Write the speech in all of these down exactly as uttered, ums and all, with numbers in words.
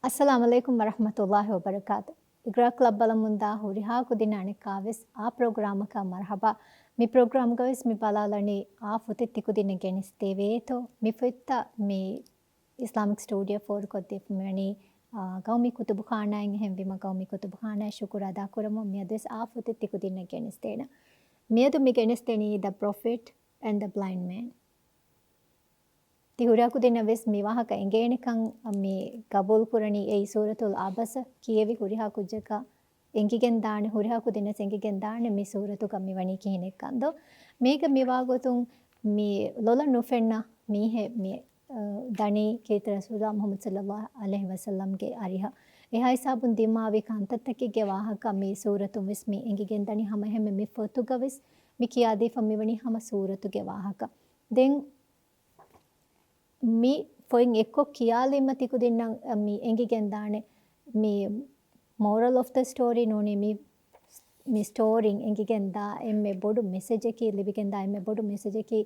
އައްސަލާމު ޢަލައިކުމް ވަރަޙްމަތުﷲި ވަބަރަކާތު. އިގްރާ ކްލަބް ބަލަމުންދާ ހުރިހާ ކުދިންނާ އަނެއްކާވެސް އާ ޕްރޮގްރާމަކަށް މަރުޙަބާ. މި ޕްރޮގްރާމްގަވެސް މި ބަލާލަނީ އާ ފޮތެއް ތިކުދިންނަށް ގެނެސްދެވޭތޯ. މި ފޮތްތައް މި އިސްލާމިކް ސްޓޫޑިއޯ ފޯރުކޮށްދީފަ މިވަނީ، އާ، ގައުމީ ކުތުބުޚާނާއިން. އެހެންވީމަ ގައުމީ ކުތުބުޚާނާއަށް ޝުކުރު އަދާކުރަމުން މިއަދުވެސް އާ ފޮތެއް ތިކުދިންނަށް ގެނެސްދޭނަ. މިއަދު މި ގެނެސްދެނީ The Prophet and the Blind Man. ތި ހުރިހާ ކުދިންނަށް ވެސް މި ވާހަކަ އެނގޭނެކަން މި ގަބޫލު ކުރަނީ. އެއީ ސޫރަތުލް ޢަބަސަ ކިޔެވި ހުރިހާ ކުއްޖަކަށް އެނގިގެން ދާނެ، ހުރިހާ ކުދިންނަސް އެނގިގެން ދާނެ މި ސޫރަތުގަ މިވަނީ ކިހިނެއްކަން ދޯ. މީގަ މިވާގޮތުން މި ލޮލަށް ނުފެންނަ މީހެއް މި، އަ، ދަނީ ކީރިތި ރަސޫލާ މުޙައްމަދު ޞައްލައްލާހު ޢަލައިހި ވަސައްލަމްގެ އަރިހަށް. އެހާ ހިސާބުން ދިމާވި ކަންތައްތަކެއްގެ ވާހަކަ މި ސޫރަތުން ވެސް މި އެނގިގެން ދަނީ. ހަމަ އެހެންމެ މި ފޮތުގަ ވެސް މި ކިޔާދީފަ މިވަނީ ހަމަ ސޫރަތުގެ ވާހަކަ. ދެން މި ފޮތް އެއްކޮށް ކިޔާލީމަ ތިކުދިންނަށް މި އެނގިގެން ދާނެ މި moral of the story ނޫނީ މި، މި ސްޓޯރީން އެނގިގެން ދާ އެންމެ ބޮޑު މެސެޖަކީ، ލިބިގެން ދާ އެންމެ ބޮޑު މެސެޖަކީ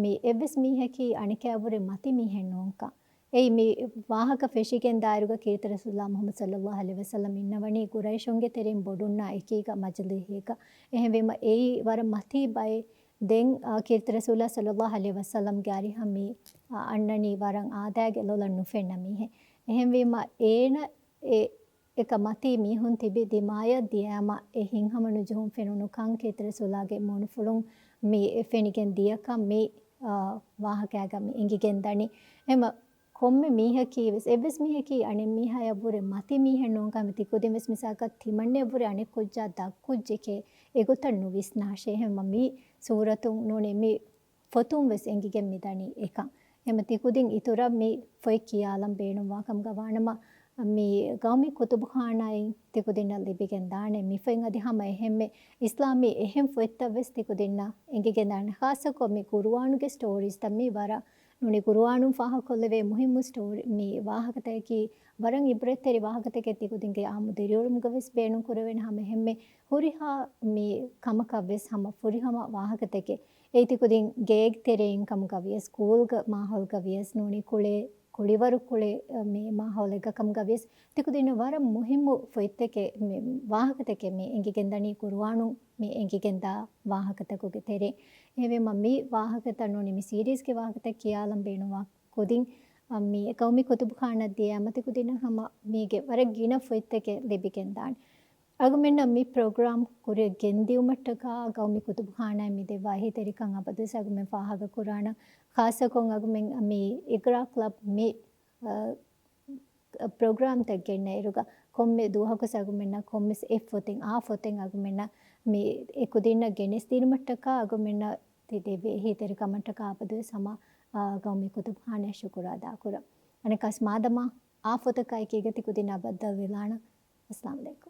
މި އެއްވެސް މީހަކީ އަނެކާވުރެ މަތި މީހެއް ނޫންކަން. އެއީ މި ވާހަކަ ފެށިގެން ދާއިރުގަ ކީރިތި ރަސޫލާ މުޙައްމަދު ޞައްލައްލާހު ޢަލައިހި ވަސައްލަމް އިންނަވަނީ ޤުރައިޝުންގެ ތެރެއިން ބޮޑުންނާ އެކީގަ މަޖިލީހެއްގަ. އެހެންވީމަ އެއީ ވަރަށް މަތީ ބައެއް. ދެން، އާ، ކީރިތި ރަސޫލާ ޞައްލައްލާހު ޢަލައިހި ވަސައްލަމްގެ އަރިހަށް މި، އާ، އަންނަނީ ވަރަށް އާދައިގެ ލޮލަށް ނުފެންނަ މީހެއް. އެހެންވީމަ އޭނަ އެ އެކަ މަތީ މީހުން ތިބި ދިމާޔަށް ދިޔައިމަ އެ ހިތްހަމަނުޖެހުން ފެނުނުކަން ކީރިތި ރަސޫލާގެ މޫނުފުޅުން މި ފެނިގެން ދިޔަކަން މި، އާ، ވާހަކައިގަ މި އެނގިގެން ދަނީ. އެމަ ކޮންމެ މީހަކީ ވެސް، އެއްވެސް މީހަކީ އަނެއް މީހާޔަށްވުރެ މަތި މީހެއް ނޫންކަމެއް. ތިކުދިން ވެސް މިސާލަކަށް ތިމަންނެއަށްވުރެ އަނެއް ކުއްޖާ ދަށްކުއްޖެކޭ އެގޮތަށް ނުވިސްނާށޭ. އެހެންމަ މި ސޫރަތުން ނޫނީ މި ފޮތުން ވެސް އެނގިގެން މިދަނީ އެކަން. އެމަ ތިކުދިން އިތުރަށް މި ފޮތް ކިޔާލަން ބޭނުންވާ ކަމުގަ ވާނަމަ، މި ގައުމީ ކުތުބުޚާނާއިން ތިކުދިންނަށް ލިބިގެން ދާނެ މި ފޮތް. އަދި ހަމަ އެހެންމެ އިސްލާމީ އެހެން ފޮތްތައް ވެސް ތިކުދިންނަށް އެނގިގެން ދާނެ. ޚާއްޞަކޮށް މި ޤުރުއާނުގެ ސްޓޯރީސްތައް މި ވަރަށް ނޫނީ ޤުރުއާނުން ފާހަގަކޮށްލެވޭ މުހިއްމު ސްޓޯރީ، މި ވާހަކަތަކަކީ ވަރަށް އިބްރަތްތެރި ވާހަކަތަކެއް ތިކުދިންގެ އާއްމު ދިރިއުޅުމުގަ ވެސް ބޭނުން ކުރެވޭނެ. ހަމަ އެހެންމެ ހުރިހާ މި ކަމަކަށް ވެސް ހަމަ ފުރިހަމަ ވާހަކަތަކެއް. އެއީ ތިކުދިން ގޭގެ ތެރެއިން ކަމުގަ ވިޔަސް، ސްކޫލްގެ މާހައުލްގަ ވިޔަސް، ނޫނީ ކުޅޭ، ކުޅިވަރު ކުޅޭ، މި މާހައުލެއްގަ ކަމުގަ ވިޔަސް، ތިކުދިންނަށް ވަރަށް މުހިއްމު ފޮތްތަކެއް، މި ވާހަކަތަކެއް މި އެނގިގެންދަނީ ޤުރުއާނުން މި އެނގިގެންދާ ވާހަކަތަކުގެ ތެރެއިން. އެހެންވީމަ މި ވާހަކަތައް ނޫނީ މި ސީރީޒްގެ ވާހަކަތައް ކިޔާލަން ބޭނުންވާ ކުދިން، މި ގައުމީ ކުތުބުޚާނާއަށް ދިޔައިމަ ތިކުދިންނަށް ހަމަ މީގެ ވަރަށް ގިނަ ފޮތްތަކެއް ލިބިގެންދާނެ. އަޅުގަނޑުމެންނަށް މި ޕްރޮގްރާމް ކުރިއަށް ގެންދިއުމަށްޓަކާ ގައުމީ ކުތުބުޚާނާއަށް މި ދެއްވާ އެހީތެރިކަން އަބަދުވެސް އަޅުގަނޑުމެން ފާހަގަކުރާނަން. ޚާއްޞަކޮށް އަޅުގަނޑުމެން މި އިގްރާ ކްލަބް މި، އަ، ޕްރޮގްރާމްތައް ގެންނައިރުގަ ކޮންމެ ދުވަހަކުވެސް އަޅުގަނޑުމެންނަށް ކޮންމެސް އެއް ފޮތެއް، އާ ފޮތެއް އަޅުގަނޑުމެންނަށް މި އެކުދިންނަށް ގެނެސްދިނުމަށްޓަކާ އަޅުގަނޑުމެންނަށް ތި ދެއްވި އެހީތެރިކަމަށްޓަކާ އަބަދުވެސް ހަމަ، އާ، ގައުމީ ކުތުބުޚާނާއަށް ޝުކުރު އަދާކުރަން. އަނެއްކާވެސް މާދަމާ އާ ފޮތަކާއެކީގަ ތިކުދިންނާ ބައްދަލުވެލާނަން. އައްސަލާމު ޢަލައިކުމް.